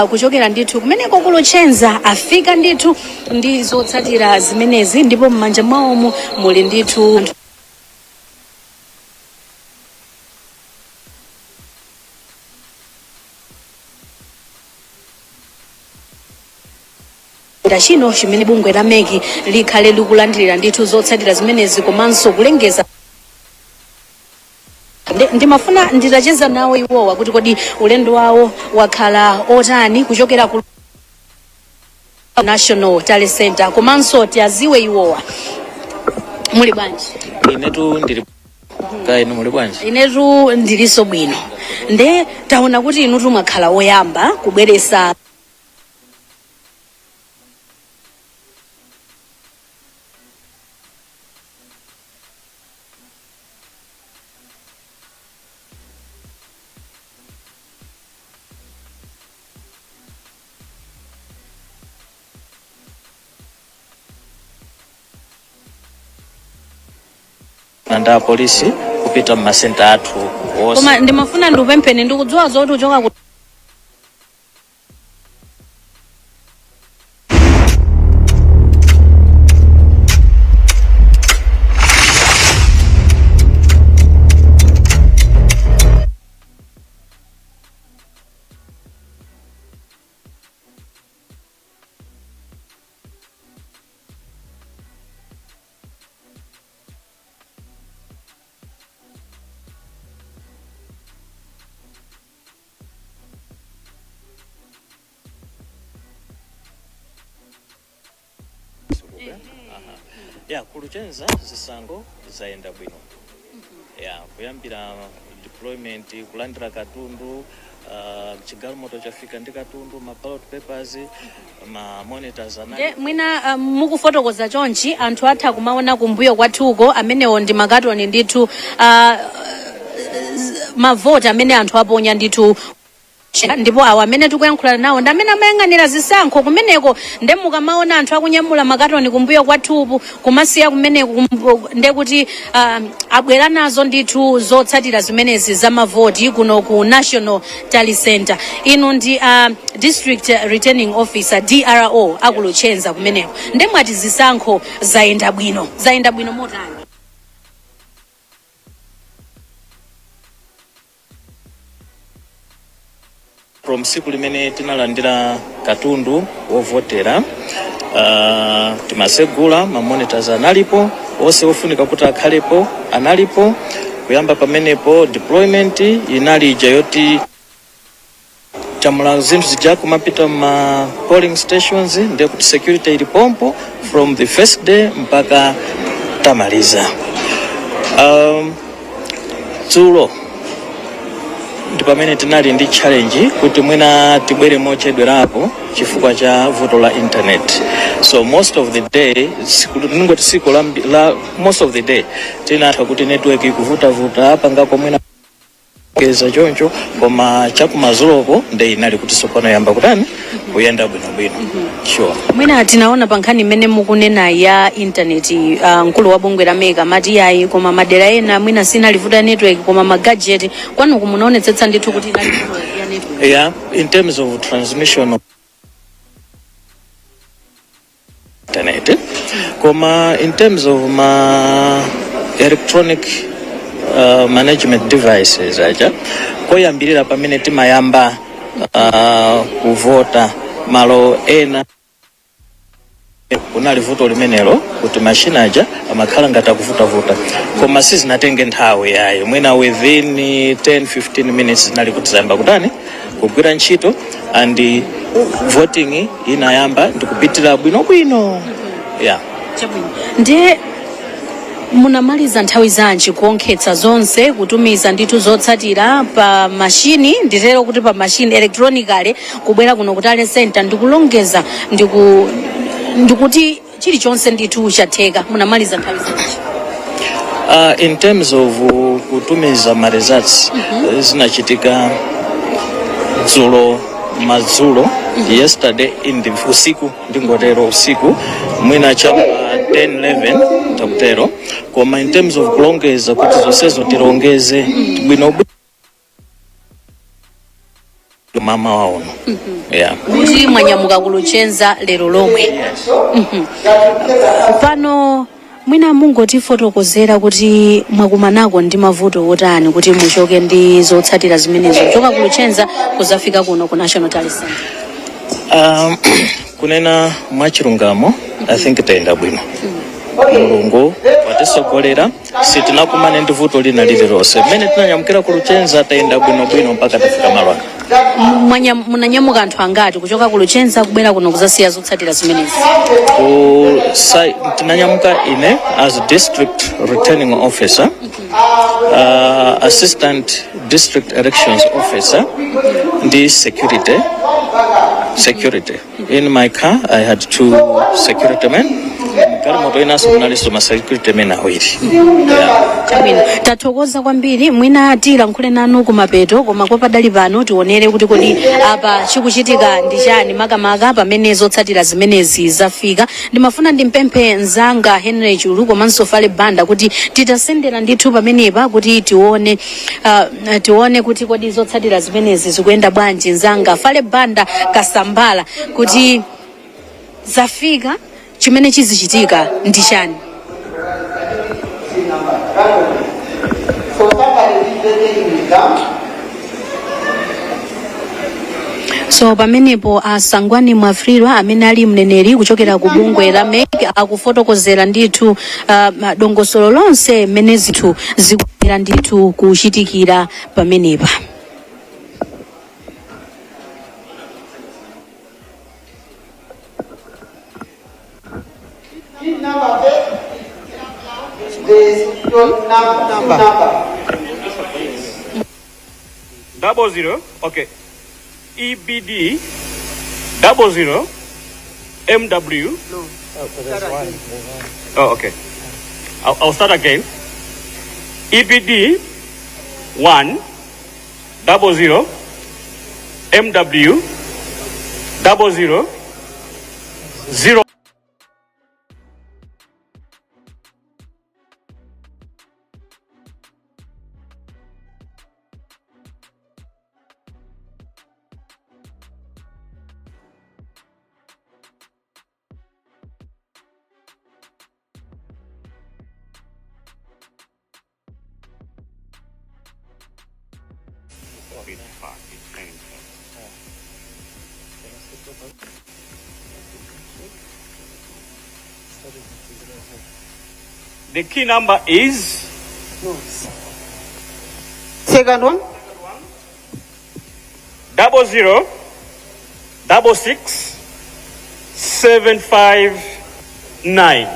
Kuchokera ndithu kumeneko ku Luchenza afika ndithu ndi zotsatira zimenezi, ndipo m'manja mwawomu muli ndithu chino chimene bungwe la MEC likhale likulandirira ndithu zotsatira zimenezi komanso kulengeza. Ndimafuna nditacheza nawo iwowa kuti kodi ulendo wawo wakhala otani kuchokera ku National Tally Center, komanso tiaziwe iwowa. Muli bwanji? Inetu ndili kaya, inu muli bwanji? Inetu ndilinso bwino. Nde taona kuti inutu mwakhala woyamba kubweresa Nanda apolisi kupita mmasenta athu onse. Koma ndimafuna ndikupempheni, ndikudziwa zoti uchoka ku Ya, ku Luchenza zisankho zayenda bwino, ya, kuyambira deployment, kulandira katundu, chigalimoto chafika ndi katundu, ma ballot papers, ma monitors anali. Nde mwina mukufotokoza chonchi, anthu atha kumaona kumbuyo kwathuko, amenewo ndi makatoni ndithu, mavoti amene anthu aponya ndithu. Ndipo awo amene tikuyankhulana nawo ndi amene amayang'anira zisankho kumeneko. Nde mukamaona anthu akunyamula makatoni kumbuyo kwathupu kumasiya kumeneko, nde kuti abwera nazo ndithu zotsatira zimenezi za mavoti kuno ku National Tally Center. Inu ndi district returning officer, DRO, aku Luchenza kumeneko. Nde mwati zisankho zayenda bwino. Zayenda bwino motani? From tsiku limene tinalandira katundu wovotera, timasegula, ma monitors analipo onse ofunika kuti akhalepo analipo. Kuyamba pamenepo, deployment inali ija yoti chamula zinthu zija kumapita ma polling stations, ndiye kuti security ili pompo from the first day mpaka tamaliza. Dzulo ndi pamene tinali ndi challenge kuti mwina tibwere mochedwerapo chifukwa cha vuto la internet. So most of the day, ningoti siku la most of the day tinatha kuti network ikuvutavuta pangako, mwina keza choncho, koma chakumazuloko nde inali kuti tsopano yamba kutani, kuyenda bwinobwino, sure. Mwina tinaona pa nkhani imene mukunena ya intaneti, mkulu wa bungwe la MEC amati yayi, koma madera ena mwina sinalivuta network, koma ma gadget kwanuku munaonetsetsa ndithu kuti inali vuto ya network? Yeah, in terms of transmission of internet, koma in terms of ma electronic management devices aja, koyambirira pamene timayamba kuvota, malo ena kunali vuto limenelo kuti mashina aja amakhala ngati akuvutavuta, koma sizinatenge nthawi yayi, mwina within 10 15 minutes zinali kuti zayamba kutani, kugwira ntchito, and voting inayamba ndikupitira bwinobwino, yeah. Chabwino. Ndiye munamaliza nthawi zanji kuonkhetsa zonse, kutumiza ndithu zotsatira pa mashini, nditero kuti pa mashini electronically, kubwera kuno ku tally center ndikulongeza ndikuti chilichonse ndithu chatheka? Munamaliza nthawi zanji? In terms of kutumiza ma results, zinachitika dzulo madzulo, yesterday in the usiku, ndingotero usiku, mwina cha 10 11 takutero. Koma in terms of kulongeza kuti zonsezo tilongeze bwino Mmawa uno, yeah. Kuti mwanyamuka ku Luchenza lero lomwe. Pano mwina mungotifotokozera kuti mwakumanako ndi mavuto otani kuti muchoke ndi zotsatira zimenezo, kuchoka ku Luchenza kuzafika kuno ku National Tally Center? Kunena mwachilungamo, I think tayenda bwino. Mulungu watisogolera, sitinakumane ndi vuto lina lililonse. Mmene tinanyamukira ku Luchenza, tayenda bwinobwino mpaka tafika malo ano. Munanyamuka anthu angati kuchoka ku Luchenza kubwera kuno kuzasiya zotsatira zimenezi? Tinanyamuka ine as district returning officer, assistant district elections officer ndi security. In my car I had two security men. Galimoto inanso munalinso ma security men awiri, yeah. Chabwino, tathokoza kwambiri. Mwina tilankhule nanu kumapeto, koma kwa padali pano tionere kuti kodi apa chikuchitika ndi chani, makamaka pamene zotsatira zimenezi zafika. Ndimafuna ndimpemphe mzanga Henry Chulu komanso Fale Banda kuti titasendera ndithu pamenepa kuti tione kuti kodi zotsatira zimenezi zikuyenda bwanji. Mzanga Fale Banda Kasambala, kuti zafika, chimene chizichitika ndi chani? So somebody is taking exam. So pamenepo a Sangwani Mwafulirwa, amene ali mneneri kuchokera ku bungwe la MEC, akufotokozera ndithu dongosolo lonse mmene zinthu zikuyera ndithu kuchitikira pamenepa. Key number first. The number. Number. 00, okay, EBD 00 MW. Oh, okay, I'll start again. EBD 1 00 MW 00 0. The key number is Second one. 00 66 759.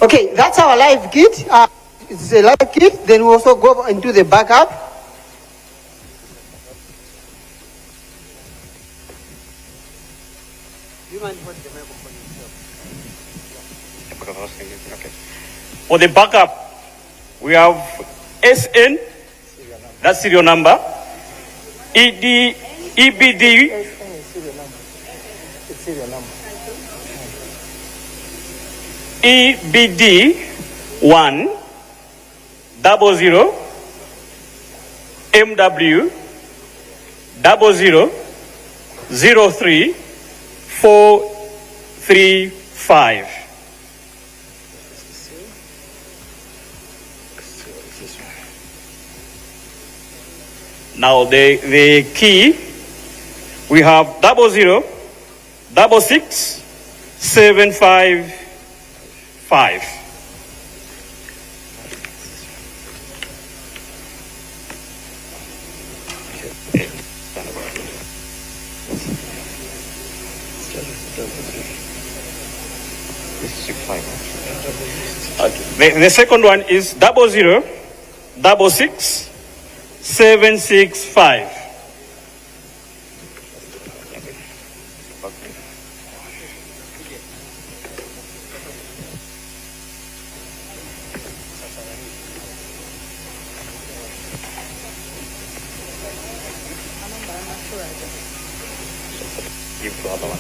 Okay, that's our live kit. It's a live kit. Then we also go into the backup. Do you mind holding the microphone yourself? Okay. For the backup, we have SN, that's serial number, ED, EBD, SN is serial number. It's serial number. EBD 1 00 MW 00 03 4 3 5. Now the key, we have 00 66 7 5 5. Okay. The second one is 00 66 7 6 5. Give to other one.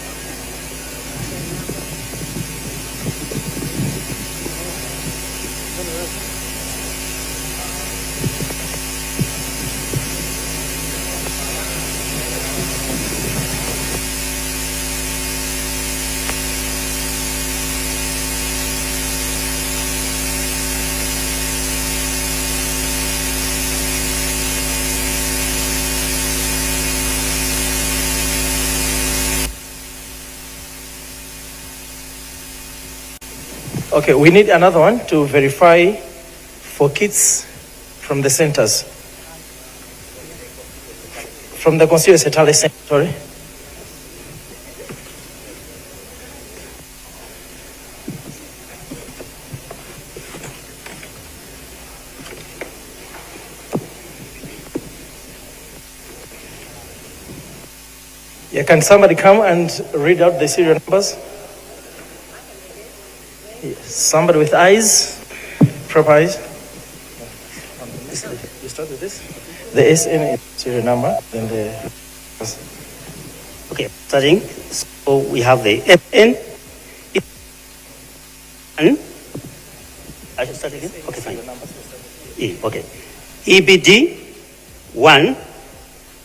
Okay, we need another one to verify for kits from the centers. From the constituency tally center, sorry. Yeah, can somebody come and read out the serial numbers? Yes, somebody with eyes, proper eyes. You start with this. The SN is serial number, then the. Okay, starting. So we have the FN. N. I should start again? Okay, fine. E, okay. EBD 1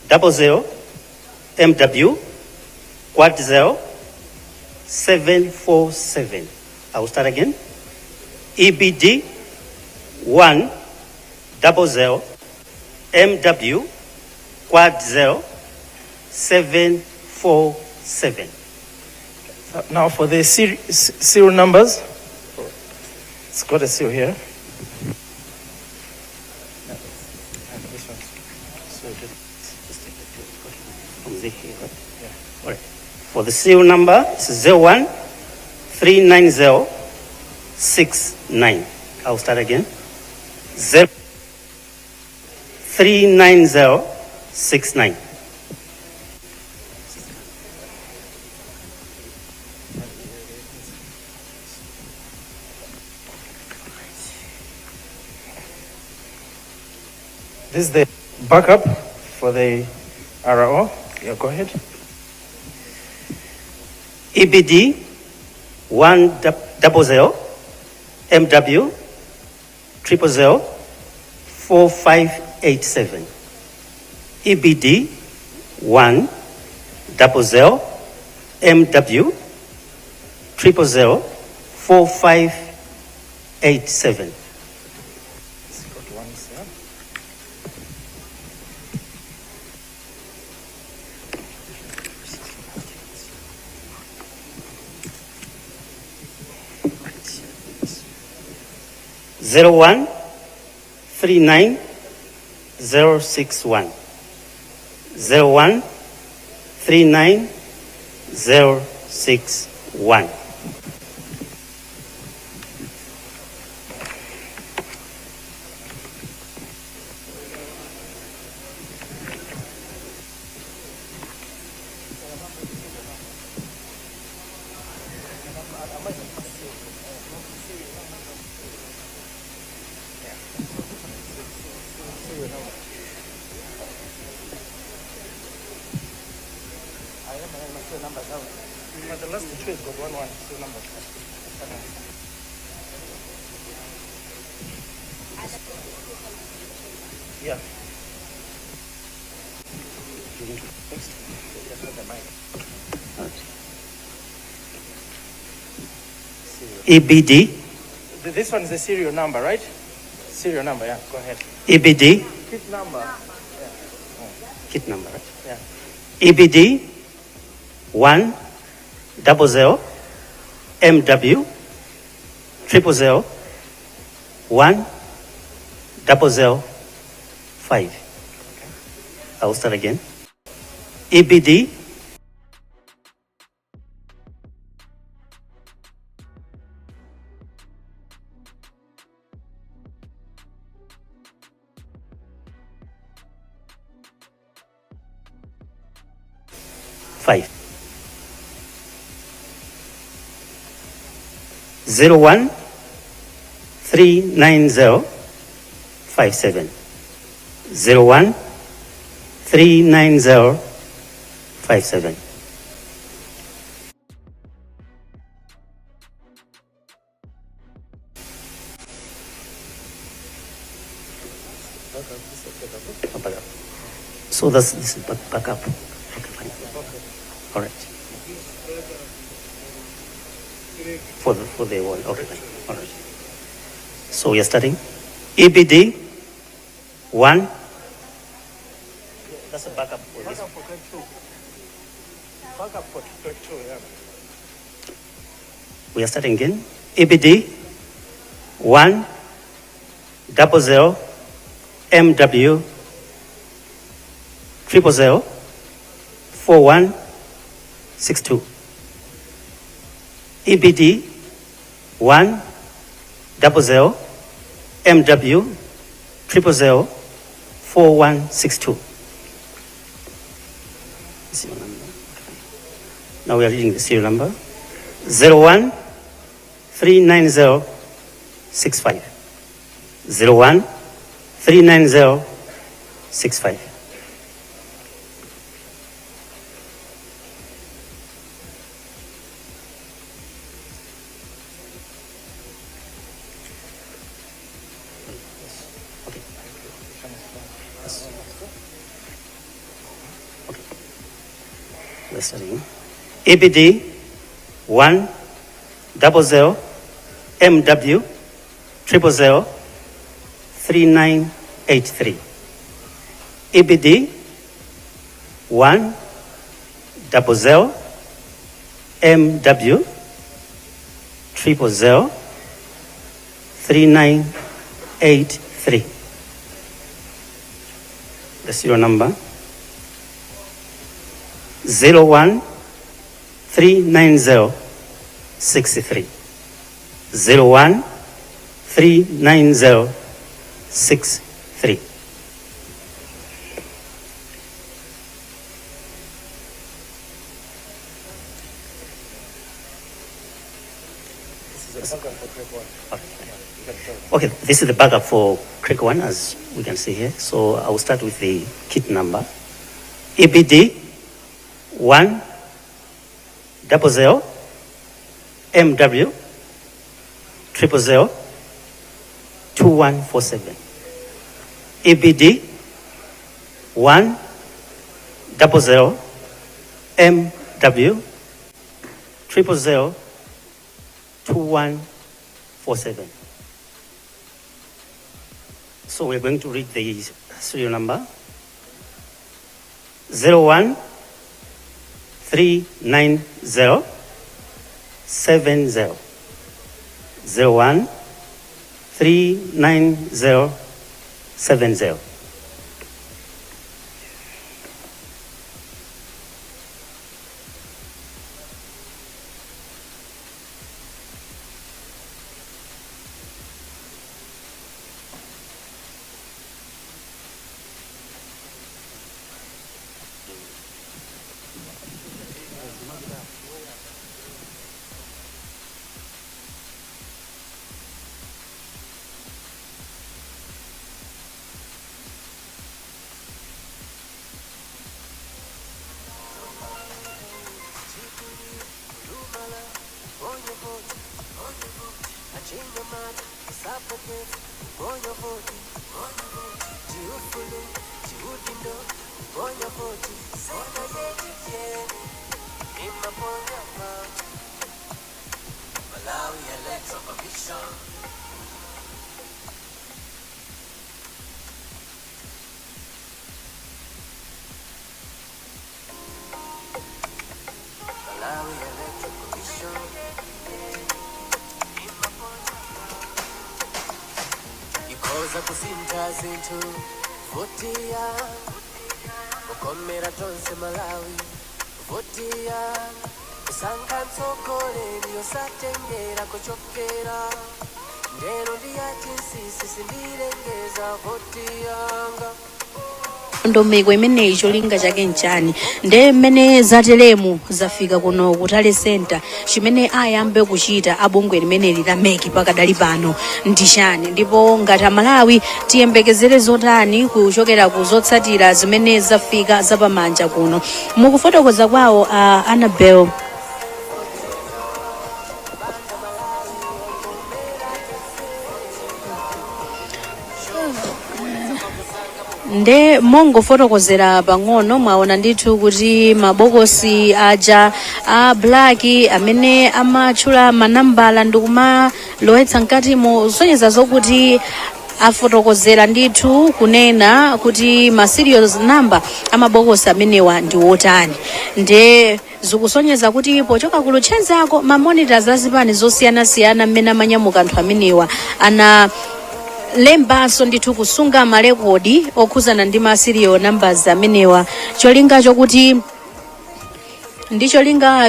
00 MW 0 747. I will start again. EBD 1 00 MW 0 747. Now for the serial numbers, it's got a seal here. And this one's so just take the two. From the here, right? Yeah. All right. For the serial number, it's 01 390 69. I'll start again. 0 390 69. This is the backup for the RO. Yeah, go ahead. EBD 1 00 MW 000 4587. EBD 1 00 MW 000 4587. It's got ones, yeah. 01 39 061. 01 39 061. But the last two has got 1 1 serial numbers. Yeah. Next. Just hold the mic. EBD This one is the serial number, right? Serial number, yeah. Go ahead. EBD Kit number. Kit number, right? Yeah. EBD 1 00 MW 000 1 00 5. I will start again. EBD 5 01 390 57 01 390 57. Oh, back up. So this is back up. Okay, fine. All right. For the one. Okay, fine. All right. So we are starting. EBD 1. That's a backup for this. Backup for clerk 2. Backup for clerk 2, yeah. We are starting again. EBD 1 00 MW 000 4162. EBD 1 00 MW 000 4162. Serial number. Now we are reading the serial number 01 390 65. 01 390 65. Okay. Okay. We're starting. EBD 1 00 MW 000 3983. EBD 1 00 MW 000 3983. The serial number 01 390 63. 01 390 63. This is a backup for Craig 1. Okay, this is the backup for Craig 1, as we can see here. So I will start with the kit number. EBD 1 00 MW 000 2147. EBD 1 00 MW 000 2147. So we're going to read the serial number 01 390 70. 01 390 70. Ikhoza kusintha zinthu, voti kukomera tonse Malawi, voti kusankha mtsogoleri osatengera kuchokera ndero ndiyachinsinsi sindilengeza voti yanga. Ndondomeko imeneyi cholinga chake nchani? Nde mmene zatelemu zafika kuno ku tally center, chimene ayambe kuchita abungwe limeneli la MEC pakadali pano ndi chani? Ndipo ngati Amalawi tiyembekezere zotani kuchokera ku zotsatira zimene zafika zapamanja kuno? Mukufotokoza kwawo Annabel. Nde mongofotokozera pang'ono, mwaona ndithu kuti mabokosi aja a black amene amatchula manambala ndikumalowetsa mkatimo, kusonyeza zokuti Afotokozera ndithu kunena kuti ma serial number amabokosi amenewa ndi wotani. Nde zikusonyeza kuti pochoka ku Luchenzako, ma monitors azipani zosiyanasiyana, mmene amanyamuka anthu amenewa, ana lembanso ndithu kusunga malekodi okhuzana ndi ma serial numbers amenewa, cholinga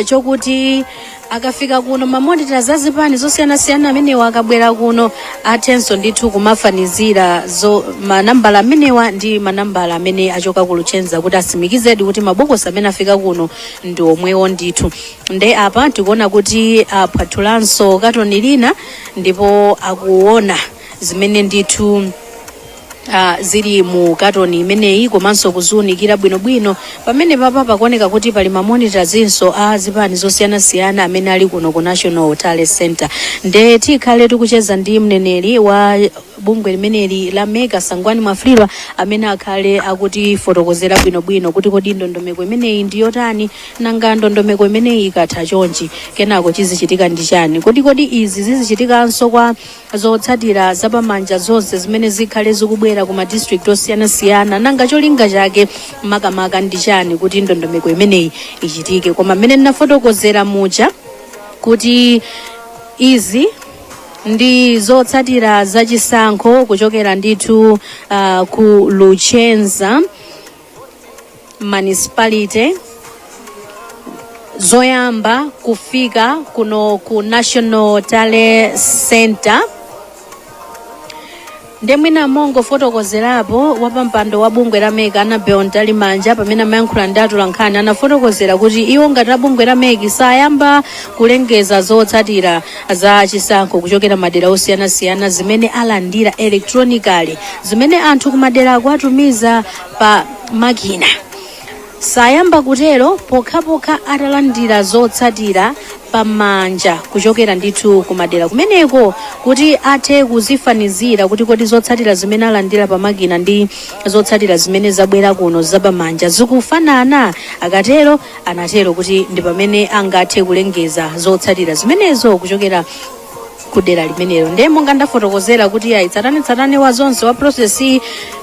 chokuti akafika kuno, ma monitors azipani zosiyanasiyana amenewa akabwera kuno, athenso ndithu kumafanizira zo manambala amenewa ndi manambala amene achoka ku Luchenza, kuti atsimikizedi kuti mabokosi amene afika kuno ndi omwewo ndithu. Nde apa tikuona kuti aphwathulanso katoni lina ndipo akuona zimene ndithu zili mu katoni imeneyi, komanso kuziunikira bwinobwino. Pamene papa pakuoneka kuti pali ma monitors a zipani zosiyanasiyana amene ali kuno ku National Tally Center. Nde tikhale tikucheza ndi mneneri wa bungwe limeneli la MEC, Sangwani Mwafulirwa, amene akhale akutifotokozera bwinobwino kuti kodi ndondomeko imeneyi ndi yotani, nanga ndondomeko imeneyi ikatha chonchi, kenako chizichitika ndi chani? Kodi izi zizichitikanso kwa zotsatira zapamanja zonse zimene zikhale zikubwera ku ma district osiyanasiyana? Nanga cholinga chake makamaka ndi chani kuti ndondomeko imeneyi ichitike? Koma mmene ndinafotokozera muja kuti izi ndi zotsatira zachisankho kuchokera ndithu ku Luchenza Municipality, zoyamba kufika kuno ku National Tally Center. Nde mwina mongofotokozerapo, wapampando wa bungwe la MEC, Annabel Mtalimanja, pamene amayankhula ndi atolankhani, anafotokozera kuti iwo ngati a bungwe la MEC sayamba kulengeza zotsatira za chisankho kuchokera madera osiyanasiyana zimene alandira electronically, zimene anthu kumaderako atumiza pa makina. Sayamba kutero pokhapokha atalandira zotsatira pamanja kuchokera ndithu kumadera kumeneko, kuti athe kuzifanizira kuti kodi zotsatira zimene alandira pamakina ndi zotsatira zimene zabwera kuno zapamanja zikufanana. Akatero, anatero kuti ndi pamene angathe kulengeza zotsatira zimenezo kuchokera kudera limenelo. Ndiye monga ndafotokozera kuti ayi, tsatanetsatane wa zonse wa process,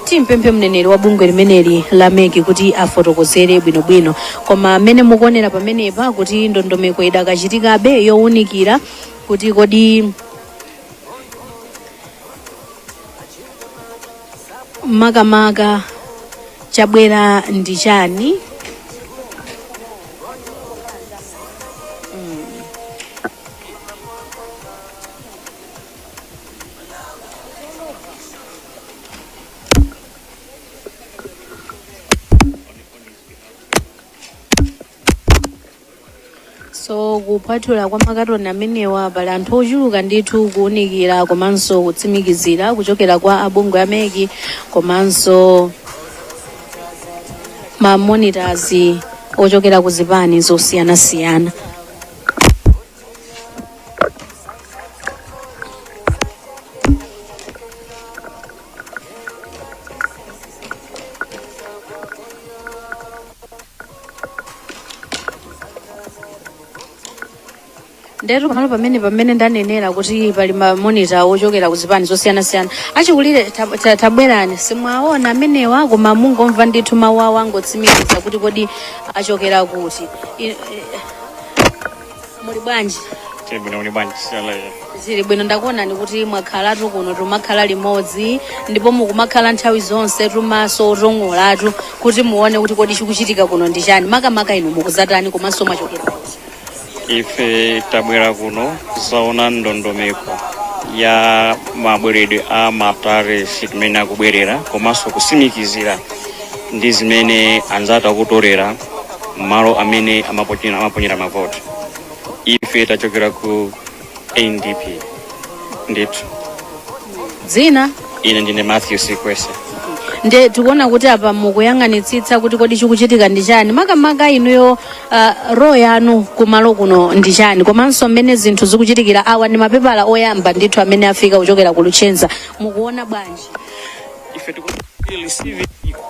timpemphe mneneri wa bungwe limeneli la MEC kuti afotokozere bwinobwino. Koma amene mukuonera pamenepa kuti ndondomeko idakachitikabe yowunikira kuti kodi makamaka chabwera ndi chani. So kupatula kwa makatoni amenewa, pali anthu ochuluka ndithu kuwunikira komanso kutsimikizira kuchokera kwa abungwe a MEC komanso ma monitors ochokera ku zipani zosiyanasiyana. Ndetu pamalo pamene ndanenera kuti pali ma monitor ochokera ku zipani zosiyanasiyana, achikulire tabwerani. Simwaona amenewa, koma mungomva ndithu mawu awo, angotsimikiza kuti kodi achokera kuti. Muli bwanji? Tili bwino, muli bwanji? Zili bwino. Ndakuonani kuti mwakhalatu kuno, tumakhala limodzi ndipo mukumakhala nthawi zonse tumaso otong'olatu kuti muone kuti kodi chikuchitika kuno ndi chani. Makamaka inu mukuzatani, komanso mwachokera kuti? Ife tabwera kuno kuzaona ndondomeko ya mabweredwe a ma tally sheet mmene akubwerera, komanso kusimikizira ndi zimene anzathu akutolera malo amene amaponyera mavoti. Ife tachokera ku NDP ndithu. Dzina? Ine ndine Matthew Sikwese. Nde tikuona kuti apa mukuyang'anitsitsa kuti kodi chikuchitika ndi chani. Makamaka inuyo, role yanu kumalo kuno ndi chani, komanso mmene zinthu zikuchitikira? Awa ndi mapepala oyamba ndithu amene afika kuchokera ku Luchenza. Mukuona bwanji? Ife tikureceive,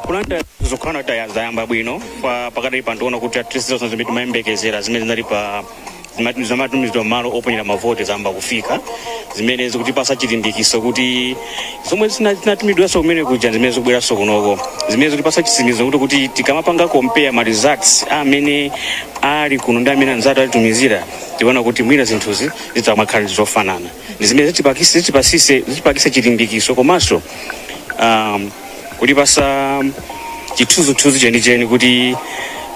kulanda zokhala kuti zayamba bwino. Pa pakati pa ndikuona kuti at least zonse zimene timayembekezera, zimene zinali pa Zamatumizidwa malo oponyera mavoti zayamba kufika, zimene zikutipasa chilimbikiso kuti zomwe zinatumidwanso kumene kuja, zimene zikubweranso kunoko, zimene zikutipasa chitsimikizo kuti tikamapanga compare ma results amene ali kuno ndi amene anzathu atitumizira, tikuona kuti mwina zinthuzi zidzamakhala zofanana, ndi zimene zitipakise chilimbikiso komanso kutipasa chithunzithunzi chenicheni kuti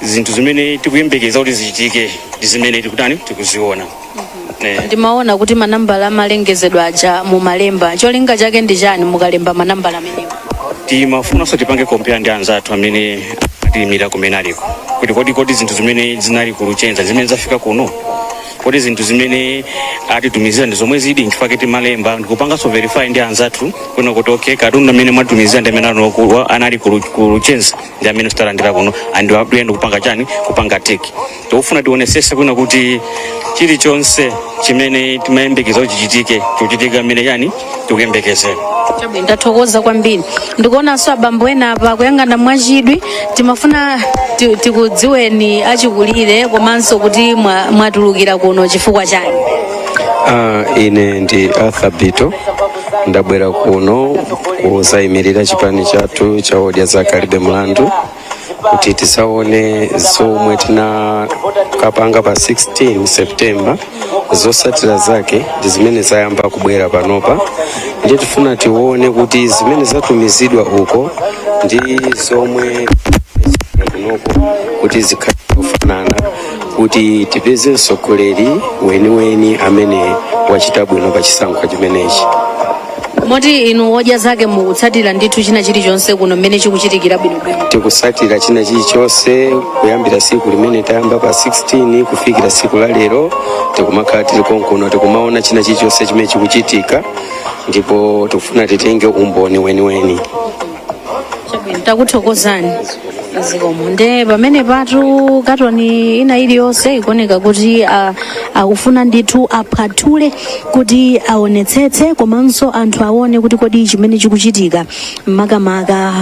zinthu zimene tikuyembekeza kuti zichitike ndi zimene tikutani, tikuziona. Ndimaona kuti manambala amalengezedwa aja mumalemba, cholinga chake ndi chani mukalemba manambala amenewa? Timafunanso tipange compare ndi anzathu amene atiyimira kumene aliko, kuti kodi zinthu zimene zinali ku Luchenza, zimene zafika kuno, kodi zinthu zimene atitumizira ndi zomwe zidi? Nchifukwa timalemba ndikupanganso verify ndi anzathu kuno kuti okay, katundu amene mwatumizira ndi amene anali ku Luchenza ndi amene titalandira kuno, and akuyenda kupanga chani, kupanga tick. Tikufuna tionesese kuno kuti chilichonse chimene timayembekeza kuti chichitike, chikuchitika mmene chani, tikuyembekezera. Chabwino, ndathokoza kwambiri. Ndikuonanso abambo ena apa kuyang'ana mwachidwi. Timafuna tikudziweni achikulire, komanso kuti mwatulukira kuno chifukwa chani? Ine ndi Arthur Bito. Ndabwera kuno kuzayimirira chipani chathu cha Odya Zake Alibe Mlandu kuti tisaone zomwe tinakapanga pa 16 September. Zosatira zake ndi zimene zayamba kubwera panopa, ndiye tifuna tione kuti zimene zatumizidwa uko ndi zomwe kunoko kuti zikhale zofanana, kuti tipeze mtsogoleri weniweni amene wachita bwino pa chisankho chimenechi. Moti inu Odya Zake mukutsatira ndithu china chilichonse kuno mmene chikuchitikira bwinobwino? Tikusatira china chilichonse kuyambira siku limene tayamba pa 16 kufikira siku la lero. Tikumakhala tili konkuno, tikumaona china chilichonse chimene chikuchitika, ndipo tikufuna titenge umboni weniweni. Chabwino, takuthokozani, zikomo. Nde pamene patu katoni ina iliyonse ikuoneka kuti akufuna ndithu aphwathule kuti aonetsetse, komanso anthu aone kuti kodi chimene chikuchitika makamaka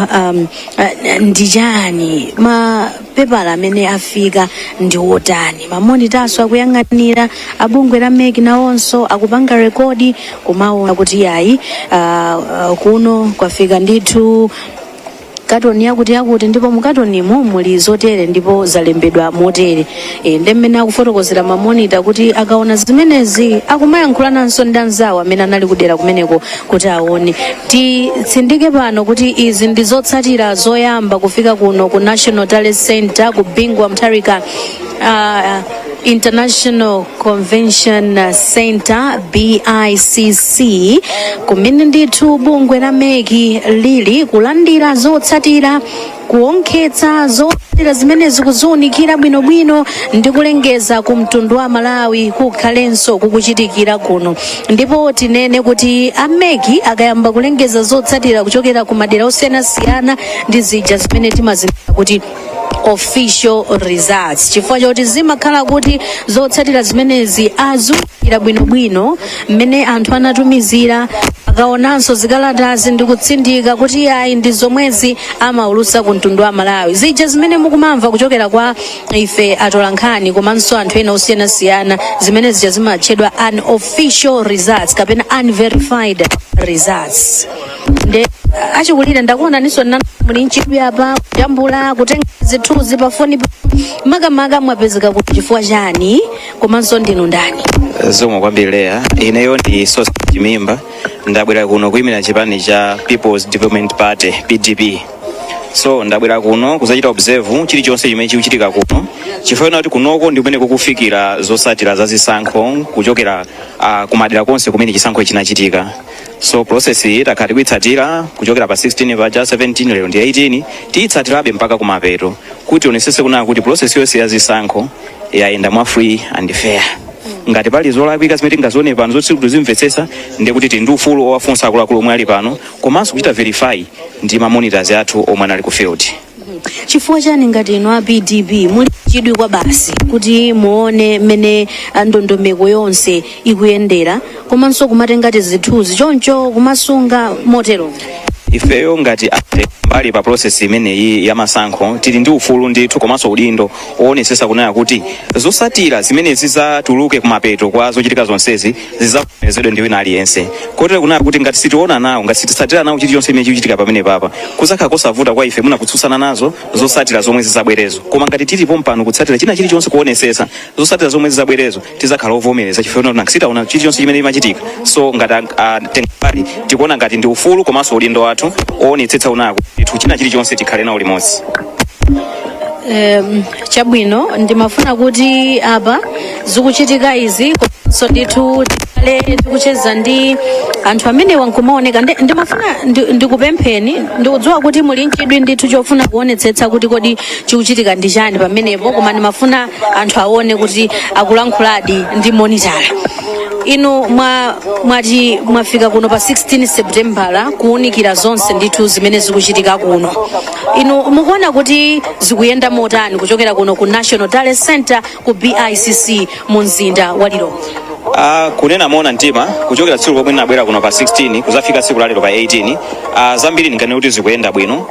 ndi chani, mapepala amene afika ndi otani. Ma monitor akuyang'anira, abungwe la MEC nawonso akupanga record, kumaona kuti yayi, kuno kwafika ndithu katoni yakuti yakuti, ndipo mukatonimo muli zotere ndipo zalembedwa motere. Ndi mmene akufotokozera ma monitor kuti akaona zimenezi akumayankhulananso ndi anzawo amene anali kudera kumeneko kuti aone. Titsindike pano kuti izi ndi zotsatira zoyamba kufika kuno ku National Tally Center ku Bingu wa Mutharika International Convention Center, BICC, kumene ndithu bungwe la MEC lili kulandira zotsatira, kuonkhetsa zotsatira zimene zikuziwunikira bwinobwino ndi kulengeza ku mtundu wa Malawi kukhalenso kukuchitikira kuno. Ndipo tinene kuti a MEC akayamba kulengeza zotsatira kuchokera ku madera osiyanasiyana, ndi zija zimene timazinena kuti official results, chifukwa choti zimakhala kuti zotsatira zimenezi aziwunikira bwinobwino mmene anthu anatumizira, akaonanso zikalatazi ndi kutsindika kuti ayi, ndi zomwezi, amaulusa ku mtundu wa Malawi. Zija zimene mukumamva kuchokera kwa ife atolankhani komanso anthu ena osiyanasiyana, zimene zija zimatchedwa unofficial results kapena unverified results. Nde achikulire, ndakuonaninso nanu muli mchidwi apa kujambula, kutenga zithunzi pa foni. Makamaka mwapezeka kuti chifukwa chani, komanso ndinu ndani? Zikomo kwambiri, Leya. Ineyo ndi Sos Chimimba. Ndabwera kuno kuyimira chipani cha People's Development Party, PDP. So ndabwera kuno kuzachita observe chilichonse chimene chikuchitika kuno, chifukwa kuti kunoko ndi kumene kukufikira zotsatira za zisankho kuchokera kumadera konse kumene chisankho chinachitika. So process iyi takhala tikuyitsatira kuchokera pa 16 paja, 17, lero ndi 18. Tiyitsatirabe mpaka kumapeto kuti tionesese kunena kuti process yonse ya zisankho yayenda mwa free and fair. Ngati pali zolakwika zimene tingazione pano zoti tizimvetsetsa, ndiye kuti tili ndi ufulu owafunsa akuluakulu omwe ali pano, komanso kuchita verify ndi ma monitors athu omwe anali ku field. Chifukwa chani ngati inu a PDP muli chidwi kwa basi kuti muone mmene ndondomeko yonse ikuyendera, komanso kumatenga tizithunzi choncho, kumasunga motero? Ifeyo ngati Mbali pa process imeneyi ya masankho, tili ndi ufulu ndithu komanso udindo owonetsetsa kunena kuti zosatira zimene zizatuluke kumapeto kwa zochitika zonsezi zizavomerezedwe ndi wina aliyense, kotero kunena kuti ngati sitiona nawo, ngati sititsatira nawo chilichonse chimene chikuchitika pamene papa, kuzakhala kosavuta kwa ife muna kutsutsana nazo zosatira zomwe zizabwerezo. Koma ngati tilipo mpano kutsatira china chilichonse, kuonesesa zosatira zomwe zizabwerezo, tizakhala ovomereza chifukwa kuti sitaona chilichonse chimene chimachitika. So ngati atenga mbali, tikuona ngati ndi ufulu komanso udindo wathu oonetsetsa unako ndithu china chilichonse tikhale nawo limodzi. Chabwino, ndimafuna kuti apa zikuchitika izi, komanso ndithu tikhale tikucheza ndi anthu amenewa nkumaoneka. Ndimafuna ndikupempheni, ndikudziwa kuti muli nchidwi ndithu chofuna kuonetsetsa kuti kodi chikuchitika ndi chani pamenepo, koma ndimafuna anthu aone kuti akulankhuladi ndi monitor. Inu mwati mwafika kuno pa 16 Septembala kuwunikira zonse ndithu zimene zikuchitika kuno. Inu mukuona kuti zikuyenda motani kuchokera kuno ku National Tally Center ku BICC mu mzinda wa Lilongwe? Kunena moona mtima, kuchokera tsiku lomwe ndinabwera kuno pa 16 kuzafika tsiku lalero pa 18, zambiri ndinganene kuti zikuyenda bwino.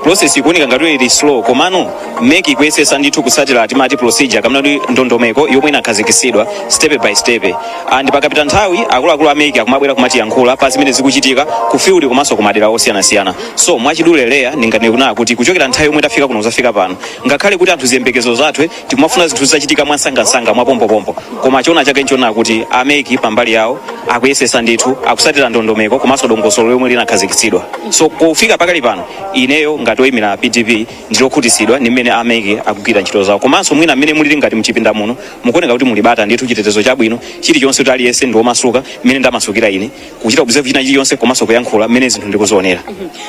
Process ikuoneka ngati ili slow, komano MEC ikuyesesa ndithu kutsatira timati procedure kamene kuti ndondomeko yomwe inakhazikitsidwa step by step, and pakapita nthawi akuluakulu a MEC akumabwera kumatiyankhula pa zimene zikuchitika ku field komanso kumadera osiyanasiyana. So mwachidule leya, ndinganene kunena kuti kuchokera nthawi yomwe tafika kuno kuzafika pano, ngakhale kuti anthu ziyembekezo zathu tikumafuna zinthu zizachitika mwansangasanga, mwapompopompo, koma chona chake nchona kuti a MEC pambali yawo akuyesesa ndithu, akusatira ndondomeko komanso dongosolo lomwe linakhazikitsidwa. So kufika pakali pano, ineyo ngati oyimira PDP ndilokhutitsidwa ndi mmene a MEC akugwira ntchito zawo, komanso mwina mmene mulili ngati mchipinda muno mukuoneka kuti muli bata ndithu, chitetezo chabwino, chilichonse kuti aliyense ndi womasuka mmene ndamasukira ine kuchita observe china chilichonse komanso kuyankhula mmene zinthu ndikuzionera.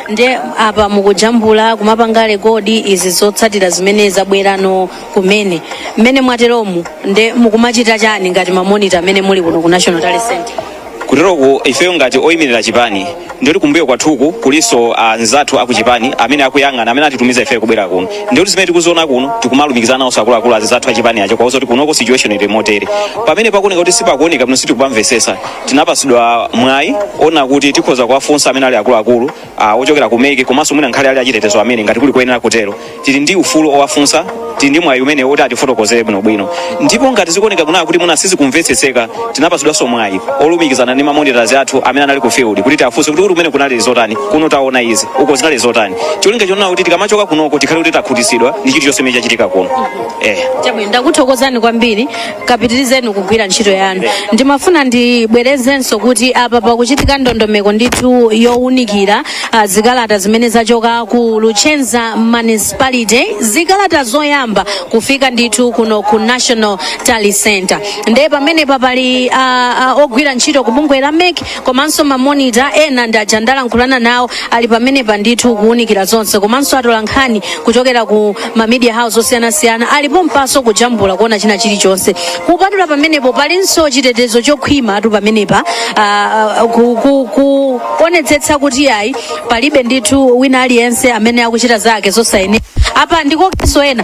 Nde apa mukujambula, kumapanga record izi zotsatira zimene zabwerano kumene mmene mwateromu, nde mukumachita chani ngati ma monitor amene muli kuno ku National Tally Center? Kuteroko ifeyo ngati oyimirira chipani, ndiyoti kumbuyo kwathuku kulinso anzathu akuchipani amene akuyang'ana, amene atitumiza ifeyo kubwera kuno. Ndiyoti zimene tikuziona kuno tikumalumikizana nawonso akuluakulu anzathu achipani acho, kwauza kuti kunoko situation ili motere, pamene pakuoneka kuti sipakuoneka bwino, sitikupamvesesa. Tinapasidwa mwayi ona kuti tikhoza kuwafunsa amene ali akuluakulu ochokera ku MEC, komanso mwina nkhale ali achitetezo amene ngati kuli kuyenera kutero, tili ndi ufulu owafunsa, tili ndi mwayi umene oti atifotokozere bwinobwino. Ndipo ngati zikuoneka kunaka kuti mwina sizikumvetsetseka, tinapasidwanso mwayi olumikizana ndi ma monitors athu amene anali ku field kuti tiafunse kuti kumene kunali zotani, kuno taona izi, uko zinali zotani, cholinga chonena kuti tikamachoka kunoko tikhale kuti takhutitsidwa ndi chilichonse chimene chachitika kuno. Chabwino, ndakuthokozani kwambiri, kapitirizeni kugwira ntchito yanu. Ndimafuna ndibwerezenso kuti apa pakuchitika ndondomeko ndithu yowunikira zikalata zimene zachoka ku Luchenza Municipality, zikalata zoyamba kufika ndithu kuno ku National Tally Center. Ndiye pamenepa pali ogwira ntchito ku bungwe la MEC komanso ma monitor ena ndi aja ndalankhulana nawo, ali pamenepa ndithu kuwunikira zonse, komanso atola nkhani kuchokera ku ma media house osiyanasiyana alipo mpaso kujambula, kuona china chilichonse. Kupatula pamenepo, palinso chitetezo chokhwima atu pamenepa, kuonetsetsa kuti ayi, palibe ndithu wina aliyense amene akuchita zake zosayenera. Apa ndikokenso ena.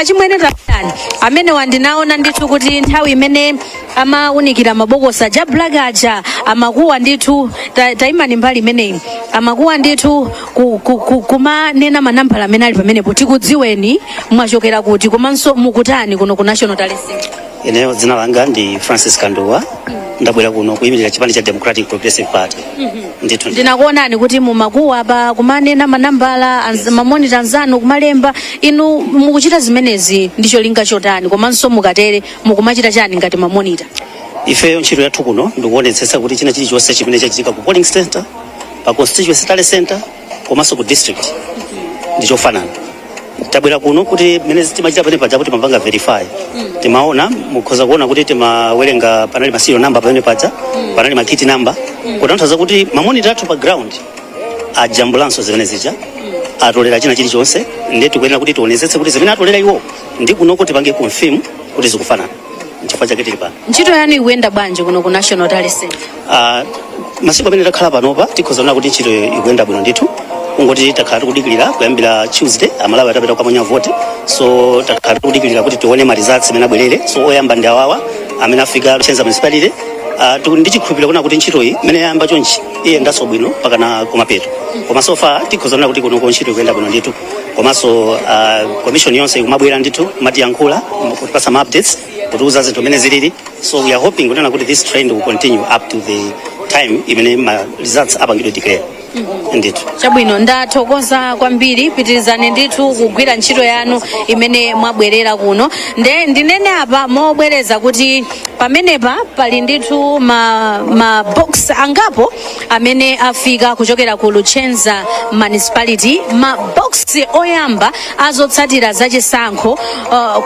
Achimwene, tayani amene wandinaona ndithu kuti nthawi imene amawunikira mabokosi aja black aja amakuwa ndithu. Tayimani mbali imeneyi, amakuwa ndithu kumanena manambala amene ali pamenepo. Tikudziweni, mwachokera kuti, komanso mukutani kuno ku National Tally Center? Ineyo dzina langa ndi Francis Kanduwa, ndabwera kuno kuyimirira chipani cha Democratic Progressive Party ndithu. Ndinakuonani kuti mumakuwa pa kumanena manambala, ma monitor anzanu kumalemba. Inu mukuchita zimenezi ndi cholinga chotani, komanso mukatere mukumachita chani ngati ma monitor? Ifeyo ntchito yathu kuno ndikuonetsetsa kuti china chilichonse chimene chachitika ku polling center, pa constituency tally center komanso ku district ndichofanana. Tabwera kuno kuti mmene timachita pamene paja kuti timapanga verify, timaona, mukhoza kuona kuti timawerenga, panali ma serial number pamene paja, panali ma kit number, kutanthauza kuti ma monitor athu pa ground ajambulanso zimene zija, atolera china chilichonse. Ndiye tikuyenera kuti tionetsetse kuti zimene atolera iwo ndi kunoko tipange confirm kuti zikufanana. Nchifukwa chake tili pano. Ntchito yanu ikuyenda bwanji kuno ku National Tally Center? Masiku amene takhala panopa, tikhoza kuona kuti ntchito ikuyenda bwino ndithu. Kungoti takhala tikudikirira kuyambira Tuesday, Amalawi atapita kukaponya vote, so takhala tikudikirira kuti tione ma results amene abwerere. So oyamba ndi awawa amene afika Luchenza Municipality. Ndi chikhulupiriro kuna kuti ntchito iyi imene yayamba chonchi iyendanso bwino mpakana kumapeto. Koma so far tikhoza kunena kuti kunoko ntchito ikuyenda bwino ndithu. Komanso commission yonse ikumabwera ndithu kumatiyankhula, kutipasa ma updates, kutiuza zinthu mmene zilili. So we are hoping kunena kuti this trend will continue up to the time imene ma results apangidwe declare ndithu. Chabwino, ndathokoza kwambiri. Pitirizani ndithu kugwira ntchito yanu imene mwabwerera kuno. Nde ndinene apa mobwereza kuti pamenepa pali ndithu ma box angapo amene afika kuchokera ku Luchenza Municipality, ma box oyamba azotsatira zachisankho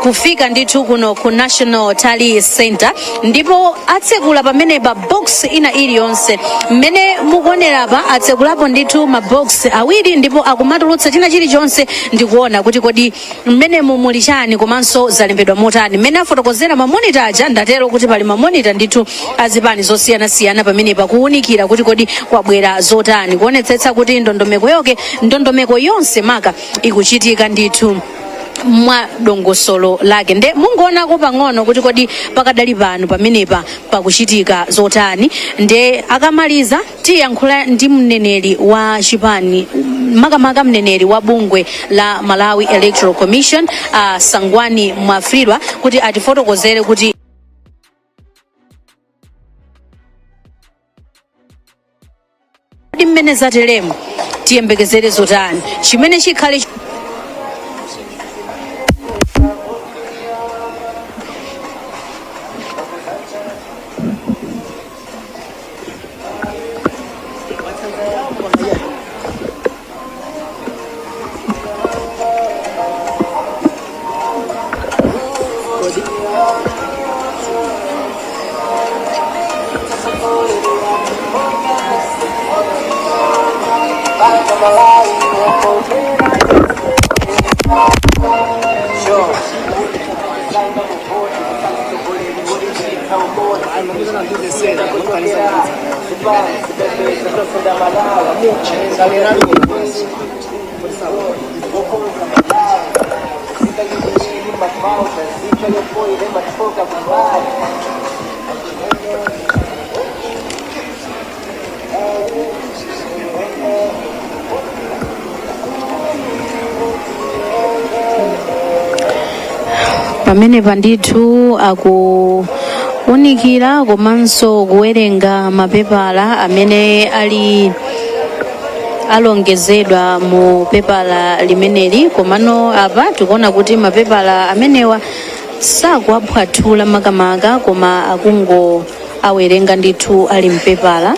kufika ndithu kuno ku National Tally Center, ndipo atsekula pamenepa box ina iliyonse. Mmene mukuonerapa, atsekulapo ndithu ma box awiri, ndipo akumatulutsa china chilichonse ndikuona kuti kodi mmenemu muli chani komanso zalembedwa motani. Mmene afotokozera ma monitor aja, ndatero kuti pali ma monitor ndithu azipani zosiyanasiyana pamenepa kuwunikira kuti kodi kwabwera zotani, kuonetsetsa kuti ndondomeko yonse maka ikuchitika ndithu mwa dongosolo lake. Nde mungoonako pang'ono kuti kodi pakadali pano pamenepa pakuchitika zotani. Nde akamaliza tiyankhula ndi mneneri wa chipani, makamaka mneneri wa bungwe la Malawi Electoral Commission, Sangwani Mwafulirwa, kuti atifotokozere kuti kodi mmene zateremu tiyembekezere zotani, chimene chikhale. Pamenepa ndithu akuunikira komanso kuwerenga mapepala amene ali alongezedwa mu pepala limeneli. Komano apa tikuona kuti mapepala amenewa sakuwaphwathula makamaka, koma akungo awerenga ndithu ali mpepala.